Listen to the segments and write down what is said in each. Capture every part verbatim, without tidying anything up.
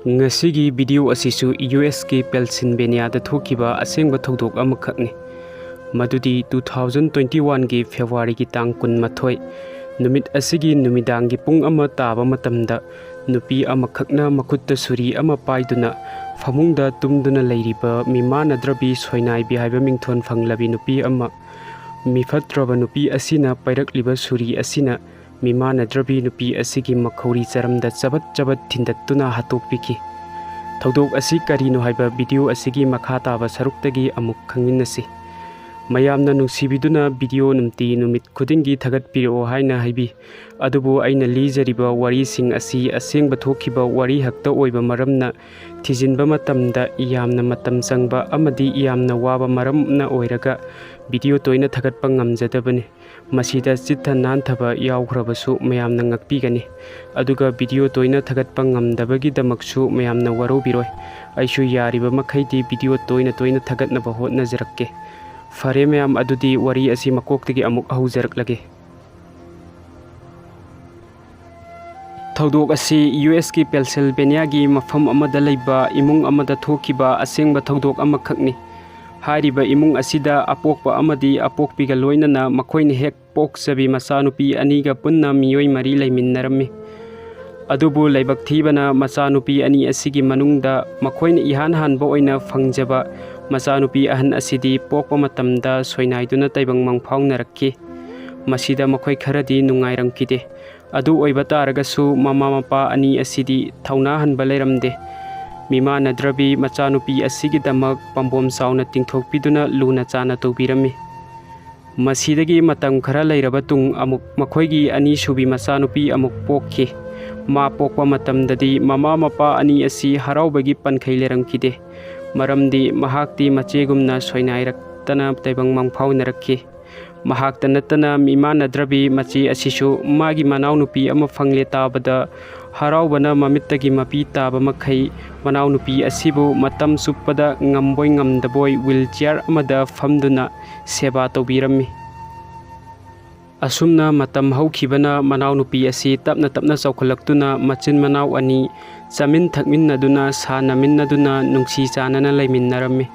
ꯉꯁꯤꯒꯤ ꯚꯤꯗꯤꯑꯣ ꯑꯁꯤꯁꯨ ꯌꯨ ꯑꯦꯁꯀꯤ ꯄꯦꯟꯁꯤꯜꯚꯦꯅꯤꯌꯥꯗ ꯊꯣꯛꯈꯤꯕ ꯑꯁꯦꯡꯕ ꯊꯧꯗꯣꯛ ꯑꯃꯈꯛꯅꯤ꯫ ꯃꯗꯨꯗꯤ ꯇꯨ ꯊꯥꯎꯖꯟ ꯇ꯭ꯋꯦꯟꯇꯤ ꯋꯥꯟꯒꯤ ꯐꯦꯕ꯭ꯔꯨꯋꯥꯔꯤꯒꯤ ꯇꯥꯡ ꯀꯨꯟꯃꯥꯊꯣꯏ, ꯅꯨꯃꯤꯠ ꯑꯁꯤꯒꯤ ꯅꯨꯃꯤꯗꯥꯡꯒꯤ ꯄꯨꯡ ꯑꯃ ꯇꯥꯕ ꯃꯇꯝꯗ, ꯅꯨꯄꯤ ꯑꯃꯈꯛꯅ ꯃꯈꯨꯠꯇ ꯁꯨꯔꯤ ꯑꯃ ꯄꯥꯏꯗꯨꯅ ꯐꯃꯨꯡꯗ ꯇꯨꯝꯗꯨꯅ ꯂꯩꯔꯤꯕ ꯃꯤꯃꯥꯟꯅꯗ꯭ꯔꯕꯤ ꯁꯣꯏꯅꯥꯏꯕꯤ ꯍꯥꯏꯕ ꯃꯤꯡꯊꯣꯟ ꯐꯪꯂꯕꯤ ꯅꯨꯄꯤ ꯑꯃ, ꯃꯤꯐꯠꯇ꯭ꯔꯕ ꯅꯨꯄꯤ ꯑꯁꯤꯅ ꯄꯥꯏꯔꯛꯂꯤꯕ ꯁꯨꯔꯤ ꯑꯁꯤꯅ ꯃꯤꯃꯥꯟꯅꯗ꯭ꯔꯕꯤ ꯅꯨꯄꯤ ꯑꯁꯤꯒꯤ ꯃꯈꯧꯔꯤ ꯆꯔꯝꯗ ꯆꯕꯠ ꯆꯕꯠ ꯊꯤꯟꯗꯠꯇꯨꯅ ꯍꯥꯠꯇꯣꯛꯄꯤꯈꯤ꯫ ꯊꯧꯗꯣꯛ ꯑꯁꯤ ꯀꯔꯤꯅꯣ ꯍꯥꯏꯕ ꯚꯤꯗꯤꯑꯣ ꯑꯁꯤꯒꯤ ꯃꯈꯥ ꯇꯥꯕ ꯁꯔꯨꯛꯇꯒꯤ ꯑꯃꯨꯛ ꯈꯪꯃꯤꯟꯅꯁꯤ꯫ ꯃꯌꯥꯝꯅ ꯅꯨꯡꯁꯤꯕꯤꯗꯨꯅ ꯚꯤꯗꯤꯑꯣ ꯅꯨꯡꯇꯤ ꯅꯨꯃꯤꯠ ꯈꯨꯗꯤꯡꯒꯤ ꯊꯥꯒꯠꯄꯤꯔꯛꯑꯣ ꯍꯥꯏꯅ ꯍꯥꯏꯕꯤ꯫ ꯑꯗꯨꯕꯨ ꯑꯩꯅ ꯂꯤꯖꯔꯤꯕ ꯋꯥꯔꯤꯁꯤꯡ ꯑꯁꯤ ꯑꯁꯦꯡꯕ ꯊꯣꯛꯈꯤꯕ ꯋꯥꯔꯤ ꯈꯛꯇ ꯑꯣꯏꯕ ꯃꯔꯝꯅ, ꯊꯤꯖꯤꯟꯕ ꯃꯇꯝꯗ ꯌꯥꯝꯅ ꯃꯇꯝ ꯆꯪꯕ ꯑꯃꯗꯤ ꯌꯥꯝꯅ ꯋꯥꯕ ꯃꯔꯝꯅ ꯑꯣꯏꯔꯒ ꯚꯤꯗꯤꯑꯣ ꯇꯣꯏꯅ ꯊꯥꯒꯠꯄ ꯉꯝꯖꯗꯕꯅꯤ꯫ ꯃꯁꯤꯗ ꯆꯤꯠꯊ ꯅꯥꯟꯊꯕ ꯌꯥꯎꯈ꯭ꯔꯕꯁꯨ ꯃꯌꯥꯝꯅ ꯉꯛꯄꯤꯒꯅꯤ꯫ ꯑꯗꯨꯒ ꯚꯤꯗꯤꯑꯣ ꯇꯣꯏꯅ ꯊꯥꯒꯠꯄ ꯉꯝꯗꯕꯒꯤꯗꯃꯛꯁꯨ ꯃꯌꯥꯝꯅ ꯋꯥꯔꯧꯕꯤꯔꯣꯏ꯫ ꯑꯩꯁꯨ ꯌꯥꯔꯤꯕ ꯃꯈꯩꯗꯤ ꯚꯤꯗꯤꯑꯣ ꯇꯣꯏꯅ ꯇꯣꯏꯅ ꯊꯥꯒꯠꯅꯕ ꯍꯣꯠꯅꯖꯔꯛꯀꯦ꯫ ꯐꯔꯦ ꯃꯌꯥꯝ, ꯑꯗꯨꯗꯤ ꯋꯥꯔꯤ ꯑꯁꯤ ꯃꯀꯣꯛꯇꯒꯤ ꯑꯃꯨꯛ ꯍꯧꯖꯔꯛꯂꯒꯦ꯫ ꯊꯧꯗꯣꯛ ꯑꯁꯤ ꯌꯨ ꯑꯦꯁꯀꯤ ꯄꯦꯟꯁꯤꯜꯚꯦꯅꯤꯌꯥꯒꯤ ꯃꯐꯝ ꯑꯃꯗ ꯂꯩꯕ ꯏꯃꯨꯡ ꯑꯃꯗ ꯊꯣꯛꯈꯤꯕ ꯑꯁꯦꯡꯕ ꯊꯧꯗꯣꯛ ꯑꯃꯈꯛꯅꯤ꯫ ꯍꯥꯏꯔꯤꯕ ꯏꯃꯨꯡ ꯑꯁꯤꯗ ꯑꯄꯣꯛꯄ ꯑꯃꯗꯤ ꯑꯄꯣꯛꯄꯤꯒ ꯂꯣꯏꯅꯅ ꯃꯈꯣꯏꯅ ꯍꯦꯛ ꯄꯣꯛꯆꯕꯤ ꯃꯆꯥꯅꯨꯄꯤ ꯑꯅꯤꯒ ꯄꯨꯟꯅ ꯃꯤꯑꯣꯏ ꯃꯔꯤ ꯂꯩꯃꯤꯟꯅꯔꯝꯃꯤ꯫ ꯑꯗꯨꯕꯨ ꯂꯥꯏꯕꯛ ꯊꯤꯕꯅ, ꯃꯆꯥꯅꯨꯄꯤ ꯑꯅꯤ ꯑꯁꯤꯒꯤ ꯃꯅꯨꯡꯗ ꯃꯈꯣꯏꯅ ꯏꯍꯥꯟ ꯍꯥꯟꯕ ꯑꯣꯏꯅ ꯐꯪꯖꯕ ꯃꯆꯥꯅꯨꯄꯤ ꯑꯍꯟ ꯑꯁꯤꯗꯤ ꯄꯣꯛꯄ ꯃꯇꯝꯗ ꯁꯣꯏꯅꯥꯏꯗꯨꯅ ꯇꯥꯏꯕꯪ ꯃꯪꯐꯥꯎꯅꯔꯛꯈꯤ꯫ ꯃꯁꯤꯗ ꯃꯈꯣꯏ ꯈꯔꯗꯤ ꯅꯨꯡꯉꯥꯏꯔꯝꯈꯤꯗꯦ꯫ ꯑꯗꯨ ꯑꯣꯏꯕ ꯇꯥꯔꯒꯁꯨ, ꯃꯃꯥ ꯃꯄꯥ ꯑꯅꯤ ꯑꯁꯤꯗꯤ ꯊꯧꯅꯥ ꯍꯟꯕ ꯂꯩꯔꯝꯗꯦ꯫ ꯃꯤꯃꯥꯟꯅꯗ꯭ꯔꯕꯤ ꯃꯆꯥꯅꯨꯄꯤ ꯑꯁꯤꯒꯤꯗꯃꯛ ꯄꯥꯝꯕꯣꯝ ꯆꯥꯎꯅ ꯇꯤꯡꯊꯣꯛꯄꯤꯗꯨꯅ ꯂꯨꯅ ꯆꯥꯅ ꯇꯧꯕꯤꯔꯝꯃꯤ꯫ ꯃꯁꯤꯗꯒꯤ ꯃꯇꯝ ꯈꯔ ꯂꯩꯔꯕ ꯇꯨꯡ ꯑꯃꯨꯛ ꯃꯈꯣꯏꯒꯤ ꯑꯅꯤꯁꯨꯕꯤ ꯃꯆꯥꯅꯨꯄꯤ ꯑꯃꯨꯛ ꯄꯣꯛꯈꯤ꯫ ꯃꯥ ꯄꯣꯛꯄ ꯃꯇꯝꯗꯗꯤ ꯃꯃꯥ ꯃꯄꯥ ꯑꯅꯤ ꯑꯁꯤ ꯍꯔꯥꯎꯕꯒꯤ ꯄꯟꯈꯩ ꯂꯩꯔꯝꯈꯤꯗꯦ꯫ ꯃꯔꯝꯗꯤ ꯃꯍꯥꯛꯇꯤ ꯃꯆꯦꯒꯨꯝꯅ ꯁꯣꯏꯅꯥꯏꯔꯛꯇꯅ ꯇꯥꯏꯕꯪ ꯃꯪꯐꯥꯎꯅꯔꯛꯈꯤ꯫ ꯃꯍꯥꯛꯇ ꯅꯠꯇꯅ ꯃꯤꯃꯥꯟꯅꯗ꯭ꯔꯕꯤ ꯃꯆꯦ ꯑꯁꯤꯁꯨ ꯃꯥꯒꯤ ꯃꯅꯥꯎꯅꯨꯄꯤ ꯑꯃ ꯐꯪꯂꯦ ꯇꯥꯕꯗ ꯍꯔꯥꯎꯕꯅ ꯃꯃꯤꯠꯇꯒꯤ ꯃꯄꯤ ꯇꯥꯕ ꯃꯈꯩ ꯃꯅꯥꯎꯅꯨꯄꯤ ꯑꯁꯤꯕꯨ ꯃꯇꯝ ꯆꯨꯞꯄꯗ ꯉꯝꯕꯣꯏ ꯉꯝꯗꯕꯣꯏ ꯋꯤꯜ ꯆꯤꯌꯥꯔ ꯑꯃꯗ ꯐꯝꯗꯨꯅ ꯁꯦꯕꯥ ꯇꯧꯕꯤꯔꯝꯃꯤ꯫ ꯑꯁꯨꯝꯅ ꯃꯇꯝ ꯍꯧꯈꯤꯕꯅ ꯃꯅꯥꯎꯅꯨꯄꯤ ꯑꯁꯤ ꯇꯞꯅ ꯇꯞꯅ ꯆꯥꯎꯈꯠꯂꯛꯇꯨꯅ ꯃꯆꯤꯟ ꯃꯅꯥꯎ ꯑꯅꯤ ꯆꯥꯃꯤꯟ ꯊꯛꯃꯤꯟꯅꯗꯨꯅ, ꯁꯥꯟꯅꯃꯤꯟꯅꯗꯨꯅ, ꯅꯨꯡꯁꯤ ꯆꯥꯟꯅꯅ ꯂꯩꯃꯤꯟꯅꯔꯝꯃꯤ꯫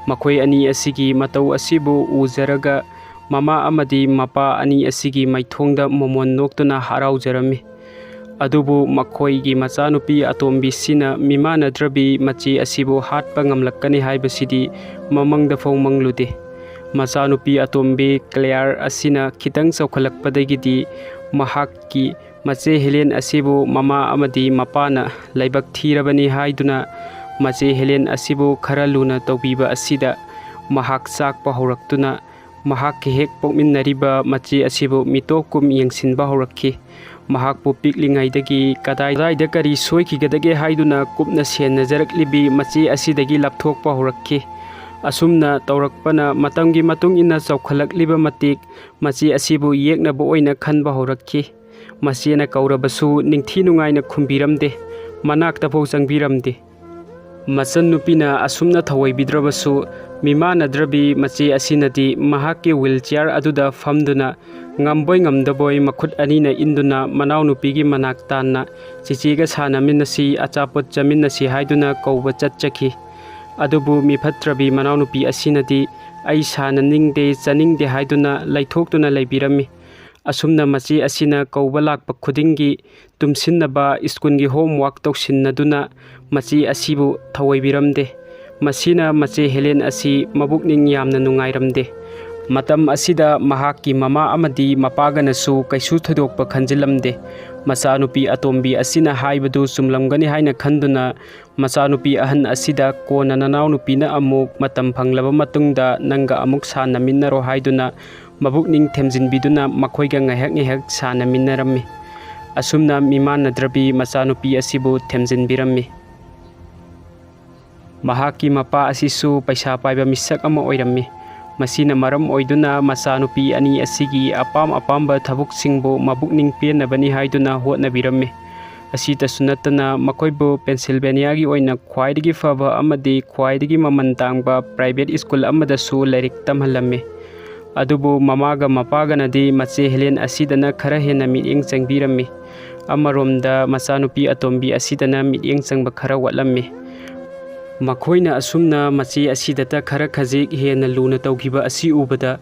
ꯃꯈꯣꯏ ꯑꯅꯤ ꯑꯁꯤꯒꯤ ꯃꯇꯧ ꯑꯁꯤꯕꯨ ꯎꯖꯔꯒ ꯃꯃꯥ ꯑꯃꯗꯤ ꯃꯄꯥ ꯑꯅꯤ ꯑꯁꯤꯒꯤ ꯃꯥꯏꯊꯣꯡꯗ ꯃꯣꯃꯣꯟ ꯅꯣꯛꯇꯨꯅ ꯍꯔꯥꯎꯖꯔꯝꯃꯤ꯫ ꯑꯗꯨꯕꯨ ꯃꯈꯣꯏꯒꯤ ꯃꯆꯥꯅꯨꯄꯤ ꯑꯇꯣꯝꯕꯤꯁꯤꯅ ꯃꯤꯃꯥꯟꯅꯗ꯭ꯔꯕꯤ ꯃꯆꯦ ꯑꯁꯤꯕꯨ ꯍꯥꯠꯄ ꯉꯝꯂꯛꯀꯅꯤ ꯍꯥꯏꯕꯁꯤꯗꯤ ꯃꯃꯪꯗ ꯐꯥꯎ ꯃꯪꯂꯨꯗꯦ꯫ ꯃꯆꯥꯅꯨꯄꯤ ꯑꯇꯣꯝꯕꯤ ꯀ꯭ꯂꯦꯌꯥꯔ ꯑꯁꯤꯅ ꯈꯤꯇꯪ ꯆꯥꯎꯈꯠꯂꯛꯄꯗꯒꯤꯗꯤ ꯃꯍꯥꯛꯀꯤ ꯃꯆꯦ ꯍꯦꯂꯦꯟ ꯑꯁꯤꯕꯨ ꯃꯃꯥ ꯑꯃꯗꯤ ꯃꯄꯥꯅ ꯂꯥꯏꯕꯛ ꯊꯤꯔꯕꯅꯤ ꯍꯥꯏꯗꯨꯅ ꯃꯆꯦ ꯍꯦꯂꯦꯟ ꯑꯁꯤꯕꯨ ꯈꯔ ꯂꯨꯅ ꯇꯧꯕꯤꯕ ꯑꯁꯤꯗ ꯃꯍꯥꯛ ꯆꯥꯛꯄ ꯍꯧꯔꯛꯇꯨꯅ ꯃꯍꯥꯛꯀꯤ ꯍꯦꯛ ꯄꯣꯛꯃꯤꯟꯅꯔꯤꯕ ꯃꯆꯦ ꯑꯁꯤꯕꯨ ꯃꯤꯇꯣꯞ ꯀꯨꯝ ꯌꯦꯡꯁꯤꯟꯕ ꯍꯧꯔꯛꯈꯤ꯫ ꯃꯍꯥꯛꯄꯨ ꯄꯤꯛꯂꯤꯉꯩꯗꯒꯤ ꯀꯗꯥꯏ-, ꯀꯗꯥꯏꯗ ꯀꯔꯤ ꯁꯣꯏꯈꯤꯒꯗꯒꯦ ꯍꯥꯏꯗꯨꯅ ꯀꯨꯞꯅ ꯁꯦꯟꯅꯖꯔꯛꯂꯤꯕꯤ ꯃꯆꯦ ꯑꯁꯤꯗꯒꯤ ꯂꯥꯞꯊꯣꯛꯄ ꯍꯧꯔꯛꯈꯤ꯫ ꯑꯁꯨꯝꯅ ꯇꯧꯔꯛꯄꯅ ꯃꯇꯝꯒꯤ ꯃꯇꯨꯡ ꯏꯟꯅ ꯆꯥꯎꯈꯠꯂꯛꯂꯤꯕ ꯃꯇꯤꯛ ꯃꯆꯦ ꯑꯁꯤꯕꯨ ꯌꯦꯛꯅꯕ ꯑꯣꯏꯅ ꯈꯟꯕ ꯍꯧꯔꯛꯈꯤ꯫ ꯃꯆꯦꯅ ꯀꯧꯔꯕꯁꯨ ꯅꯤꯡꯊꯤ ꯅꯨꯡꯉꯥꯏꯅ ꯈꯨꯝꯕꯤꯔꯝꯗꯦ꯫ ꯃꯅꯥꯛꯇꯐꯥꯎ ꯆꯪꯕꯤꯔꯝꯗꯦ꯫ ꯃꯆꯟꯅꯨꯄꯤꯅ ꯑꯁꯨꯝꯅ ꯊꯧꯑꯣꯏꯕꯤꯗ꯭ꯔꯕꯁꯨ, ꯃꯤꯃꯥꯟꯅꯗ꯭ꯔꯕꯤ ꯃꯆꯦ ꯑꯁꯤꯅꯗꯤ ꯃꯍꯥꯛꯀꯤ ꯋꯤꯜ ꯆꯤꯌꯥꯔ ꯑꯗꯨꯗ ꯐꯝꯗꯨꯅ ꯉꯝꯕꯣꯏ ꯉꯝꯗꯕꯣꯏ ꯃꯈꯨꯠ ꯑꯅꯤꯅ ꯏꯟꯗꯨꯅ ꯃꯅꯥꯎꯅꯨꯄꯤꯒꯤ ꯃꯅꯥꯛ ꯇꯥꯟꯅ "ꯆꯤꯆꯦꯒ ꯁꯥꯟꯅꯃꯤꯟꯅꯁꯤ, ꯑꯆꯥꯄꯣꯠ ꯆꯥꯃꯤꯟꯅꯁꯤ" ꯍꯥꯏꯗꯨꯅ ꯀꯧꯕ ꯆꯠꯆꯈꯤ꯫ ꯑꯗꯨꯕꯨ ꯃꯤꯐꯠꯇ꯭ꯔꯕꯤ ꯃꯅꯥꯎꯅꯨꯄꯤ ꯑꯁꯤꯅꯗꯤ "ꯑꯩ ꯁꯥꯟꯅꯅꯤꯡꯗꯦ, ꯆꯥꯅꯤꯡꯗꯦ" ꯍꯥꯏꯗꯨꯅ ꯂꯩꯊꯣꯛꯇꯨꯅ ꯂꯩꯕꯤꯔꯝꯃꯤ꯫ ꯑꯁꯨꯝꯅ ꯃꯆꯦ ꯑꯁꯤꯅ ꯀꯧꯕ ꯂꯥꯛꯄ ꯈꯨꯗꯤꯡꯒꯤ ꯇꯨꯝꯁꯤꯟꯅꯕ, ꯁ꯭ꯀꯨꯜꯒꯤ ꯍꯣꯝꯋꯥꯔꯛ ꯇꯧꯁꯤꯟꯅꯗꯨꯅ ꯃꯆꯦ ꯑꯁꯤꯕꯨ ꯊꯧꯑꯣꯏꯕꯤꯔꯝꯗꯦ꯫ ꯃꯁꯤꯅ ꯃꯆꯦ ꯍꯦꯂꯦꯟ ꯑꯁꯤ ꯃꯕꯨꯛꯅꯤꯡ ꯌꯥꯝꯅ ꯅꯨꯡꯉꯥꯏꯔꯝꯗꯦ꯫ ꯃꯇꯝ ꯑꯁꯤꯗ ꯃꯍꯥꯛꯀꯤ ꯃꯃꯥ ꯑꯃꯗꯤ ꯃꯄꯥꯒꯅꯁꯨ ꯀꯩꯁꯨ ꯊꯣꯏꯗꯣꯛꯄ ꯈꯟꯖꯤꯜꯂꯝꯗꯦ꯫ ꯃꯆꯥꯅꯨꯄꯤ ꯑꯇꯣꯝꯕꯤ ꯑꯁꯤꯅ ꯍꯥꯏꯕꯗꯨ ꯆꯨꯝꯂꯝꯒꯅꯤ ꯍꯥꯏꯅ ꯈꯟꯗꯨꯅ ꯃꯆꯥꯅꯨꯄꯤ ꯑꯍꯟ ꯑꯁꯤꯗ ꯀꯣꯟꯅ ꯅꯅꯥꯎꯅꯨꯄꯤꯅ ꯑꯃꯨꯛ ꯃꯇꯝ ꯐꯪꯂꯕ ꯃꯇꯨꯡꯗ ꯅꯪꯒ ꯑꯃꯨꯛ ꯁꯥꯟꯅꯃꯤꯟꯅꯔꯣ ꯍꯥꯏꯗꯨꯅ ꯃꯕꯨꯛꯅꯤꯡ ꯊꯦꯝꯖꯤꯟꯕꯤꯗꯨꯅ ꯃꯈꯣꯏꯒ ꯉꯥꯏꯍꯥꯛ ꯉꯥꯏꯍꯥꯛ ꯁꯥꯟꯅꯃꯤꯟꯅꯔꯝꯃꯤ꯫ ꯑꯁꯨꯝꯅ ꯃꯤꯃꯥꯟꯅꯗ꯭ꯔꯕꯤ ꯃꯆꯥꯅꯨꯄꯤ ꯑꯁꯤꯕꯨ ꯊꯦꯝꯖꯤꯟꯕꯤꯔꯝꯃꯤ꯫ ꯃꯍꯥꯛꯀꯤ ꯃꯄꯥ ꯑꯁꯤꯁꯨ ꯄꯩꯁꯥ ꯄꯥꯏꯕ ꯃꯤꯁꯛ ꯑꯃ ꯑꯣꯏꯔꯝꯃꯤ꯫ ꯃꯁꯤꯅ ꯃꯔꯝ ꯑꯣꯏꯗꯨꯅ ꯃꯆꯥꯅꯨꯄꯤ ꯑꯅꯤ ꯑꯁꯤꯒꯤ ꯑꯄꯥꯝ ꯑꯄꯥꯝꯕ ꯊꯕꯛꯁꯤꯡꯕꯨ ꯃꯕꯨꯛꯅꯤꯡ ꯄꯦꯟꯅꯕꯅꯤ ꯍꯥꯏꯗꯨꯅ ꯍꯣꯠꯅꯕꯤꯔꯝꯃꯤ꯫ ꯑꯁꯤꯇꯁꯨ ꯅꯠꯇꯅ ꯃꯈꯣꯏꯕꯨ ꯄꯦꯟꯁꯤꯜꯚꯦꯅꯤꯌꯥꯒꯤ ꯑꯣꯏꯅ ꯈ꯭ꯋꯥꯏꯗꯒꯤ ꯐꯕ ꯑꯃꯗꯤ ꯈ꯭ꯋꯥꯏꯗꯒꯤ ꯃꯃꯜ ꯇꯥꯡꯕ ꯄ꯭ꯔꯥꯏꯚꯦꯠ ꯁ꯭ꯀꯨꯜ ꯑꯃꯗꯁꯨ ꯂꯥꯏꯔꯤꯛ ꯇꯝꯍꯜꯂꯝꯃꯤ꯫ ꯑꯗꯨꯕꯨ ꯃꯃꯥꯒ ꯃꯄꯥꯒꯅꯗꯤ ꯃꯆꯦ ꯍꯦꯂꯦꯟ ꯑꯁꯤꯗꯅ ꯈꯔ ꯍꯦꯟꯅ ꯃꯤꯠꯌꯦꯡ ꯆꯪꯕꯤꯔꯝꯃꯤ꯫ ꯑꯃꯔꯣꯝꯗ ꯃꯆꯥꯅꯨꯄꯤ ꯑꯇꯣꯝꯕꯤ ꯑꯁꯤꯗꯅ ꯃꯤꯠꯌꯦꯡ ꯆꯪꯕ ꯈꯔ ꯋꯥꯠꯂꯝꯃꯤ꯫ ꯃꯈꯣꯏꯅ ꯑꯁꯨꯝꯅ ꯃꯆꯦ ꯑꯁꯤꯗꯇ ꯈꯔ ꯈꯖꯤꯛ ꯍꯦꯟꯅ ꯂꯨꯅ ꯇꯧꯈꯤꯕ ꯑꯁꯤ ꯎꯕꯗ,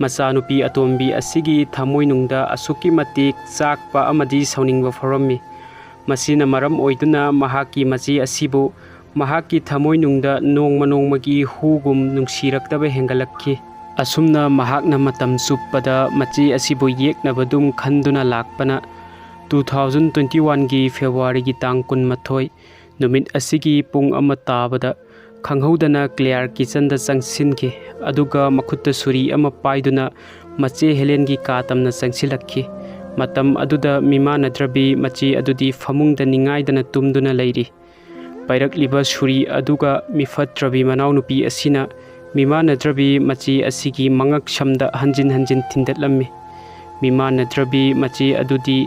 ꯃꯆꯥꯅꯨꯄꯤ ꯑꯇꯣꯝꯕꯤ ꯑꯁꯤꯒꯤ ꯊꯃꯣꯏꯅꯨꯡꯗ ꯑꯁꯨꯛꯀꯤ ꯃꯇꯤꯛ ꯆꯥꯛꯄ ꯑꯃꯗꯤ ꯁꯥꯎꯅꯤꯡꯕ ꯐꯥꯎꯔꯝꯃꯤ꯫ ꯃꯁꯤꯅ ꯃꯔꯝ ꯑꯣꯏꯗꯨꯅ ꯃꯍꯥꯛꯀꯤ ꯃꯆꯦ ꯑꯁꯤꯕꯨ ꯃꯍꯥꯛꯀꯤ ꯊꯃꯣꯏꯅꯨꯡꯗ ꯅꯣꯡꯃ ꯅꯣꯡꯃꯒꯤ ꯍꯨꯒꯨꯝ ꯅꯨꯡꯁꯤꯔꯛꯇꯕ ꯍꯦꯟꯒꯠꯂꯛꯈꯤ꯫ ꯑꯁꯨꯝꯅ ꯃꯍꯥꯛꯅ ꯃꯇꯝ ꯆꯨꯞꯄꯗ ꯃꯆꯦ ꯑꯁꯤꯕꯨ ꯌꯦꯛꯅꯕꯗꯨꯝ ꯈꯟꯗꯨꯅ ꯂꯥꯛꯄꯅ, two thousand twenty oneꯒꯤ ꯐꯦꯕ꯭ꯔꯨꯋꯥꯔꯤꯒꯤ ꯇꯥꯡ ꯀꯨꯟꯃꯥꯊꯣꯏ ꯅꯨꯃꯤꯠ ꯑꯁꯤꯒꯤ ꯄꯨꯡ ꯑꯃ ꯇꯥꯕꯗ ꯈꯪꯍꯧꯗꯅ ꯀ꯭ꯂꯦꯌꯥꯔ ꯀꯤꯆꯟꯗ ꯆꯪꯁꯤꯟꯈꯤ꯫ ꯑꯗꯨꯒ ꯃꯈꯨꯠꯇ ꯁꯨꯔꯤ ꯑꯃ ꯄꯥꯏꯗꯨꯅ ꯃꯆꯦ ꯍꯦꯂꯦꯟꯒꯤ ꯀꯥ ꯇꯝꯅ ꯆꯪꯁꯤꯜꯂꯛꯈꯤ꯫ ꯃꯇꯝ ꯑꯗꯨꯗ ꯃꯤꯃꯥꯟꯅꯗ꯭ꯔꯕꯤ ꯃꯆꯦ ꯑꯗꯨꯗꯤ ꯐꯃꯨꯡꯗ ꯅꯤꯡꯉꯥꯏꯗꯅ ꯇꯨꯝꯗꯨꯅ ꯂꯩꯔꯤ꯫ ꯄꯥꯏꯔꯛꯂꯤꯕ ꯁꯨꯔꯤ ꯑꯗꯨꯒ ꯃꯤꯐꯠꯇ꯭ꯔꯕꯤ ꯃꯅꯥꯎꯅꯨꯄꯤ ꯑꯁꯤꯅ ꯃꯤꯃꯥꯟꯅꯗ꯭ꯔꯕꯤ ꯃꯆꯦ ꯑꯁꯤꯒꯤ ꯃꯉꯛ ꯁꯝꯗ ꯍꯟꯖꯤꯟ ꯍꯟꯖꯤꯟ ꯊꯤꯟꯗꯠꯂꯝꯃꯤ꯫ ꯃꯤꯃꯥꯟꯅꯗ꯭ꯔꯕꯤ ꯃꯆꯦ ꯑꯗꯨꯗꯤ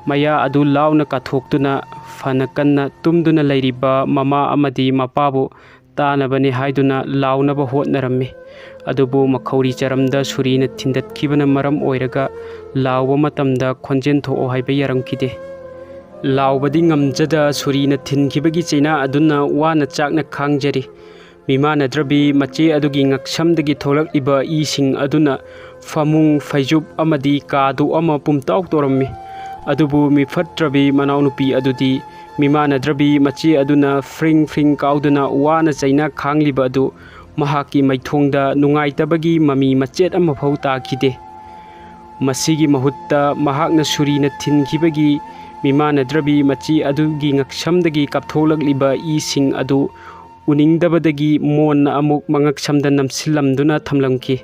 ꯃꯌꯥ ꯑꯗꯨ ꯂꯥꯎꯅ ꯀꯥꯊꯣꯛꯇꯨꯅ ꯐꯅ ꯀꯟꯅ ꯇꯨꯝꯗꯨꯅ ꯂꯩꯔꯤꯕ ꯃꯃꯥ ꯑꯃꯗꯤ ꯃꯄꯥꯕꯨ ꯇꯥꯅꯕꯅꯤ ꯍꯥꯏꯗꯨꯅ ꯂꯥꯎꯅꯕ ꯍꯣꯠꯅꯔꯝꯃꯤ꯫ ꯑꯗꯨꯕꯨ ꯃꯈꯧꯔꯤ ꯆꯔꯝꯗ ꯁꯨꯔꯤꯅ ꯊꯤꯟꯗꯠꯈꯤꯕꯅ ꯃꯔꯝ ꯑꯣꯏꯔꯒ ꯂꯥꯎꯕ ꯃꯇꯝꯗ ꯈꯣꯟꯖꯦꯜ ꯊꯣꯛꯑꯣ ꯍꯥꯏꯕ ꯌꯥꯔꯝꯈꯤꯗꯦ꯫ ꯂꯥꯎꯕꯗꯤ ꯉꯝꯖꯗ ꯁꯨꯔꯤꯅ ꯊꯤꯟꯈꯤꯕꯒꯤ ꯆꯩꯅꯥ ꯑꯗꯨꯅ ꯋꯥꯅ ꯆꯥꯛꯅ ꯈꯥꯡꯖꯔꯤ꯫ ꯃꯤꯃꯥꯟꯅꯗ꯭ꯔꯕꯤ ꯃꯆꯦ ꯑꯗꯨꯒꯤ ꯉꯛꯁꯝꯗꯒꯤ ꯊꯣꯛꯂꯛꯂꯤꯕ ꯏꯁꯤꯡ ꯑꯗꯨꯅ ꯐꯃꯨꯡ, ꯐꯩꯖꯨꯞ ꯑꯃꯗꯤ ꯀꯥꯗꯨ ꯑꯃ ꯄꯨꯝꯇꯥꯎ ꯇꯧꯔꯝꯃꯤ꯫ ꯑꯗꯨꯕꯨ ꯃꯤꯐꯠꯇ꯭ꯔꯕꯤ ꯃꯅꯥꯎꯅꯨꯄꯤ ꯑꯗꯨꯗꯤ ꯃꯤꯃꯥꯟꯅꯗ꯭ꯔꯕꯤ ꯃꯆꯦ ꯑꯗꯨꯅ ꯐ꯭ꯔꯤꯡ ꯐ꯭ꯔꯤꯡ ꯀꯥꯎꯗꯨꯅ ꯋꯥꯅ ꯆꯩꯅ ꯈꯥꯡꯂꯤꯕ ꯑꯗꯨ ꯃꯍꯥꯛꯀꯤ ꯃꯥꯏꯊꯣꯡꯗ ꯅꯨꯡꯉꯥꯏꯇꯕꯒꯤ ꯃꯃꯤ ꯃꯆꯦꯠ ꯑꯃꯐꯥꯎ ꯇꯥꯈꯤꯗꯦ꯫ ꯃꯁꯤꯒꯤ ꯃꯍꯨꯠꯇ ꯃꯍꯥꯛꯅ ꯁꯨꯔꯤꯅ ꯊꯤꯟꯈꯤꯕꯒꯤ ꯃꯤꯃꯥꯟꯅꯗ꯭ꯔꯕꯤ ꯃꯆꯦ ꯑꯗꯨꯒꯤ ꯉꯛꯁꯝꯗꯒꯤ ꯀꯥꯞꯊꯣꯛꯂꯛꯂꯤꯕ ꯏꯁꯤꯡ ꯑꯗꯨ ꯎꯅꯤꯡꯗꯕꯗꯒꯤ ꯃꯣꯟꯅ ꯑꯃꯨꯛ ꯃꯉꯛꯁꯝꯗ ꯅꯝꯁꯤꯜꯂꯝꯗꯨꯅ ꯊꯝꯂꯝꯈꯤ꯫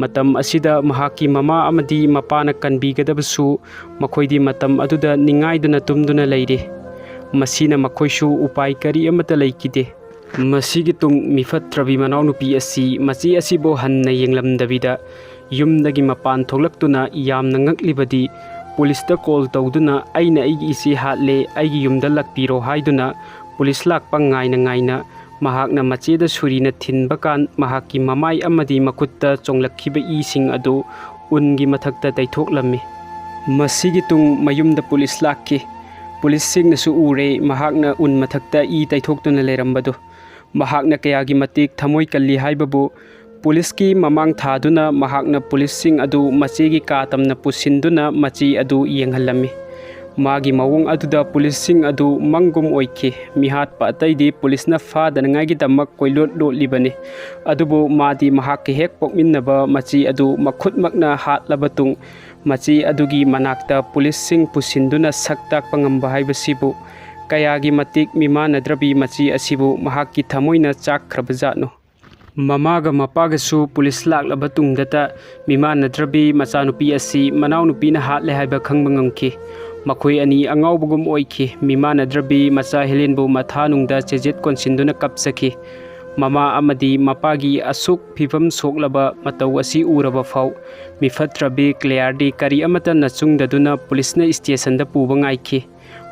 ꯃꯇꯝ ꯑꯁꯤꯗ ꯃꯍꯥꯛꯀꯤ ꯃꯃꯥ ꯑꯃꯗꯤ ꯃꯄꯥꯅ ꯀꯟꯕꯤꯒꯗꯕꯁꯨ ꯃꯈꯣꯏꯗꯤ ꯃꯇꯝ ꯑꯗꯨꯗ ꯅꯤꯡꯉꯥꯏꯗꯨꯅ ꯇꯨꯝꯗꯨꯅ ꯂꯩꯔꯤ꯫ ꯃꯁꯤꯅ ꯃꯈꯣꯏꯁꯨ ꯎꯄꯥꯏ ꯀꯔꯤ ꯑꯃꯠꯇ ꯂꯩꯈꯤꯗꯦ꯫ ꯃꯁꯤꯒꯤ ꯇꯨꯡ ꯃꯤꯐꯠꯇ꯭ꯔꯕꯤ ꯃꯅꯥꯎꯅꯨꯄꯤ ꯑꯁꯤ ꯃꯆꯦ ꯑꯁꯤꯕꯨ ꯍꯟꯅ ꯌꯦꯡꯂꯝꯗꯕꯤꯗ ꯌꯨꯝꯗꯒꯤ ꯃꯄꯥꯟ ꯊꯣꯛꯂꯛꯇꯨꯅ ꯌꯥꯝꯅ ꯉꯛꯂꯤꯕꯗꯤ ꯄꯨꯂꯤꯁꯇ ꯀꯣꯜ ꯇꯧꯗꯨꯅ "ꯑꯩꯅ ꯑꯩꯒꯤ ꯏꯆꯦ ꯍꯥꯠꯂꯦ, ꯑꯩꯒꯤ ꯌꯨꯝꯗ ꯂꯥꯛꯄꯤꯔꯣ" ꯍꯥꯏꯗꯨꯅ ꯄꯨꯂꯤꯁ ꯂꯥꯛꯄ ꯉꯥꯏꯅ ꯉꯥꯏꯅ ꯃꯍꯥꯛꯅ ꯃꯆꯦꯗ ꯁꯨꯔꯤꯅ ꯊꯤꯟꯕ ꯀꯥꯟ ꯃꯍꯥꯛꯀꯤ ꯃꯃꯥꯏ ꯑꯃꯗꯤ ꯃꯈꯨꯠꯇ ꯆꯣꯡꯂꯛꯈꯤꯕ ꯏꯁꯤꯡ ꯑꯗꯨ ꯎꯟꯒꯤ ꯃꯊꯛꯇ ꯇꯩꯊꯣꯛꯂꯝꯃꯤ꯫ ꯃꯁꯤꯒꯤ ꯇꯨꯡ ꯃꯌꯨꯝꯗ ꯄꯨꯂꯤꯁ ꯂꯥꯛꯈꯤ꯫ ꯄꯨꯂꯤꯁꯁꯤꯡꯅꯁꯨ ꯎꯔꯦ ꯃꯍꯥꯛꯅ ꯎꯟ ꯃꯊꯛꯇ ꯏ ꯇꯩꯊꯣꯛꯇꯨꯅ ꯂꯩꯔꯝꯕꯗꯨ꯫ ꯃꯍꯥꯛꯅ ꯀꯌꯥꯒꯤ ꯃꯇꯤꯛ ꯊꯃꯣꯏ ꯀꯜꯂꯤ ꯍꯥꯏꯕꯕꯨ ꯄꯨꯂꯤꯁꯀꯤ ꯃꯃꯥꯡ ꯊꯥꯗꯨꯅ ꯃꯍꯥꯛꯅ ꯄꯨꯂꯤꯁꯁꯤꯡ ꯑꯗꯨ ꯃꯆꯦꯒꯤ ꯀꯥ ꯇꯝꯅ ꯄꯨꯁꯤꯟꯗꯨꯅ ꯃꯆꯦ ꯑꯗꯨ ꯌꯦꯡꯍꯜꯂꯝꯃꯤ꯫ ꯃꯥꯒꯤ ꯃꯑꯣꯡ ꯑꯗꯨꯗ ꯄꯨꯂꯤꯁꯁꯤꯡ ꯑꯗꯨ ꯃꯪꯒꯨꯝ ꯑꯣꯏꯈꯤ꯫ ꯃꯤꯍꯥꯠꯄ ꯑꯇꯩꯗꯤ ꯄꯨꯂꯤꯁꯅ ꯐꯥꯗꯅꯉꯥꯏꯒꯤꯗꯃꯛ ꯀꯣꯏꯂꯣꯠ ꯂꯣꯠꯂꯤꯕꯅꯤ꯫ ꯑꯗꯨꯕꯨ ꯃꯥꯗꯤ ꯃꯍꯥꯛꯀ ꯍꯦꯛ ꯄꯣꯛꯃꯤꯟꯅꯕ ꯃꯆꯦ ꯑꯗꯨ ꯃꯈꯨꯠꯃꯛꯅ ꯍꯥꯠꯂꯕ ꯇꯨꯡ ꯃꯆꯦ ꯑꯗꯨꯒꯤ ꯃꯅꯥꯛꯇ ꯄꯨꯂꯤꯁꯁꯤꯡ ꯄꯨꯁꯤꯟꯗꯨꯅ ꯁꯛ ꯇꯥꯛꯄ ꯉꯝꯕ ꯍꯥꯏꯕꯁꯤꯕꯨ ꯀꯌꯥꯒꯤ ꯃꯇꯤꯛ ꯃꯤꯃꯥꯟꯅꯗ꯭ꯔꯕꯤ ꯃꯆꯦ ꯑꯁꯤꯕꯨ ꯃꯍꯥꯛꯀꯤ ꯊꯃꯣꯏꯅ ꯆꯥꯛꯈ꯭ꯔꯕꯖꯥꯠꯅꯣ꯫ ꯃꯃꯥꯒ ꯃꯄꯥꯒꯁꯨ ꯄꯨꯂꯤꯁ ꯂꯥꯛꯂꯕ ꯇꯨꯡꯗꯇ ꯃꯤꯃꯥꯟꯅꯗ꯭ꯔꯕꯤ ꯃꯆꯥꯅꯨꯄꯤ ꯑꯁꯤ ꯃꯅꯥꯎꯅꯨꯄꯤꯅ ꯍꯥꯠꯂꯦ ꯍꯥꯏꯕ ꯈꯪꯕ ꯉꯝꯈꯤ꯫ ꯃꯈꯣꯏ ꯑꯅꯤ ꯑꯉꯥꯎꯕꯒꯨꯝ ꯑꯣꯏꯈꯤ꯫ ꯃꯤꯃꯥꯟꯅꯗ꯭ꯔꯕꯤ ꯃꯆꯥ ꯍꯦꯂꯦꯟꯕꯨ ꯃꯊꯥꯅꯨꯡꯗ ꯆꯦꯖꯦꯠ ꯀꯣꯟꯁꯤꯟꯗꯨꯅ ꯀꯞꯆꯈꯤ꯫ ꯃꯃꯥ ꯑꯃꯗꯤ ꯃꯄꯥꯒꯤ ꯑꯁꯨꯛ ꯐꯤꯕꯝ ꯁꯣꯛꯂꯕ ꯃꯇꯧ ꯑꯁꯤ ꯎꯔꯕ ꯐꯥꯎ ꯃꯤꯐꯠꯇ꯭ꯔꯕꯤ ꯀ꯭ꯂꯦꯌꯥꯔꯗꯤ ꯀꯔꯤ ꯑꯃꯠꯇ ꯅꯆꯨꯡꯗꯗꯨꯅ ꯄꯨꯂꯤꯁꯅ ꯁ꯭ꯇꯦꯁꯟꯗ ꯄꯨꯕ ꯉꯥꯏꯈꯤ꯫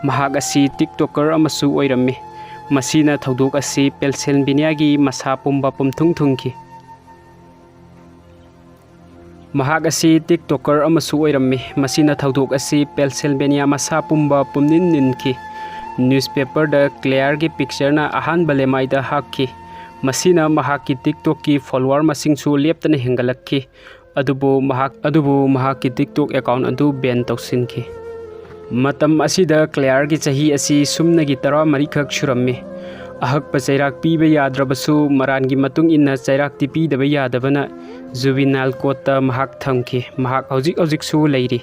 ꯃꯍꯥꯛ ꯑꯁꯤ ꯇꯤꯛꯇꯣꯀꯔ ꯑꯃꯁꯨ ꯑꯣꯏꯔꯝꯃꯤ꯫ ꯃꯁꯤꯅ ꯊꯧꯗꯣꯛ ꯑꯁꯤ ꯄꯦꯟꯁꯤꯜꯚꯦꯅꯤꯌꯥꯒꯤ ꯃꯁꯥ ꯄꯨꯝꯕ ꯄꯨꯝꯊꯨꯡ ꯊꯨꯡꯈꯤ꯫ ꯃꯍꯥꯛ ꯑꯁꯤ ꯇꯤꯛꯇꯣꯀꯔ ꯑꯃꯁꯨ ꯑꯣꯏꯔꯝꯃꯤ꯫ ꯃꯁꯤꯅ ꯊꯧꯗꯣꯛ ꯑꯁꯤ ꯄꯦꯟꯁꯤꯜꯚꯦꯅꯤꯌꯥ ꯃꯁꯥ ꯄꯨꯝꯕ ꯄꯨꯝꯅꯤꯟ ꯅꯤꯟꯈꯤ꯫ ꯅ꯭ꯌꯨꯁꯄꯦꯄꯔꯗ ꯀ꯭ꯂꯦꯌꯥꯔꯒꯤ ꯄꯤꯛꯆꯔꯅ ꯑꯍꯥꯟꯕ ꯂꯦꯃꯥꯏꯗ ꯍꯥꯞꯈꯤ꯫ ꯃꯁꯤꯅ ꯃꯍꯥꯛꯀꯤ ꯇꯤꯛꯇꯣꯛꯀꯤ ꯐꯣꯂꯣꯋꯔ ꯃꯁꯤꯡꯁꯨ ꯂꯦꯞꯇꯅ ꯍꯦꯟꯒꯠꯂꯛꯈꯤ꯫ ꯑꯗꯨꯕꯨ ꯃꯍꯥꯛ, ꯑꯗꯨꯕꯨ ꯃꯍꯥꯛꯀꯤ ꯇꯤꯛꯇꯣꯛ ꯑꯦꯀꯥꯎꯟ ꯑꯗꯨ ꯕꯦꯟ ꯇꯧꯁꯤꯟꯈꯤ꯫ ꯃꯇꯝ ꯑꯁꯤꯗ ꯀ꯭ꯂꯦꯌꯥꯔꯒꯤ ꯆꯍꯤ ꯑꯁꯤ ꯁꯨꯞꯅꯒꯤ ꯇꯔꯥꯃꯔꯤꯈꯛ ꯁꯨꯔꯝꯃꯤ꯫ ꯑꯍꯛꯄ ꯆꯩꯔꯥꯛ ꯄꯤꯕ ꯌꯥꯗ꯭ꯔꯕꯁꯨ ꯃꯔꯥꯟꯒꯤ ꯃꯇꯨꯡ ꯏꯟꯅ ꯆꯩꯔꯥꯛꯇꯤ ꯄꯤꯗꯕ ꯌꯥꯗꯕꯅ ꯖꯨꯕꯤꯅꯥꯏꯜ ꯀꯣꯔꯠꯇ ꯃꯍꯥꯛ ꯊꯝꯈꯤ꯫ ꯃꯍꯥꯛ ꯍꯧꯖꯤꯛ ꯍꯧꯖꯤꯛꯁꯨ ꯂꯩꯔꯤ꯫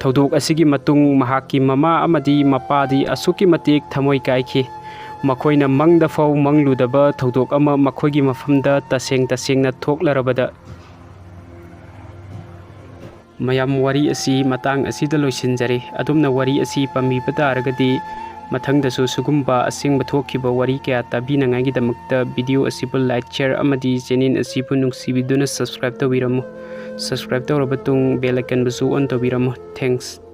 ꯊꯧꯗꯣꯛ ꯑꯁꯤꯒꯤ ꯃꯇꯨꯡ ꯃꯍꯥꯛꯀꯤ ꯃꯃꯥ ꯑꯃꯗꯤ ꯃꯄꯥꯗꯤ ꯑꯁꯨꯛꯀꯤ ꯃꯇꯤꯛ ꯊꯃꯣꯏ ꯀꯥꯏꯈꯤ꯫ ꯃꯈꯣꯏꯅ ꯃꯪꯗ ꯐꯥꯎ ꯃꯪꯂꯨꯗꯕ ꯊꯧꯗꯣꯛ ꯑꯃ ꯃꯈꯣꯏꯒꯤ ꯃꯐꯝꯗ ꯇꯁꯦꯡ ꯇꯁꯦꯡꯅ ꯊꯣꯛꯂꯔꯕꯗ꯫ ꯃꯌꯥꯝ, ꯋꯥꯔꯤ ꯑꯁꯤ ꯃꯇꯥꯡ ꯑꯁꯤꯗ ꯂꯣꯏꯁꯤꯟꯖꯔꯦ꯫ ꯑꯗꯣꯝꯅ ꯋꯥꯔꯤ ꯑꯁꯤ ꯄꯥꯝꯕꯤꯕ ꯇꯥꯔꯒꯗꯤ ꯃꯊꯪꯗꯁꯨ ꯁꯤꯒꯨꯝꯕ ꯑꯁꯦꯡꯕ ꯊꯣꯛꯈꯤꯕ ꯋꯥꯔꯤ ꯀꯌꯥ ꯇꯥꯕꯤꯅꯉꯥꯏꯒꯤꯗꯃꯛꯇ ꯚꯤꯗꯤꯑꯣ ꯑꯁꯤꯕꯨ ꯂꯥꯏꯛ, ꯁꯤꯌꯔ ꯑꯃꯗꯤ ꯆꯦꯅꯦꯜ ꯑꯁꯤꯕꯨ ꯅꯨꯡꯁꯤꯕꯤꯗꯨꯅ ꯁꯕꯁꯀ꯭ꯔꯥꯏꯕ ꯇꯧꯕꯤꯔꯝꯃꯨ꯫ ꯁꯕꯁꯀ꯭ꯔꯥꯏꯕ ꯇꯧꯔꯕ ꯇꯨꯡ ꯕꯦꯜ ꯑꯥꯏꯀꯟꯕꯨꯁꯨ ꯑꯣꯟ ꯇꯧꯕꯤꯔꯝꯃꯨ꯫ ꯊꯦꯡꯛꯁ꯫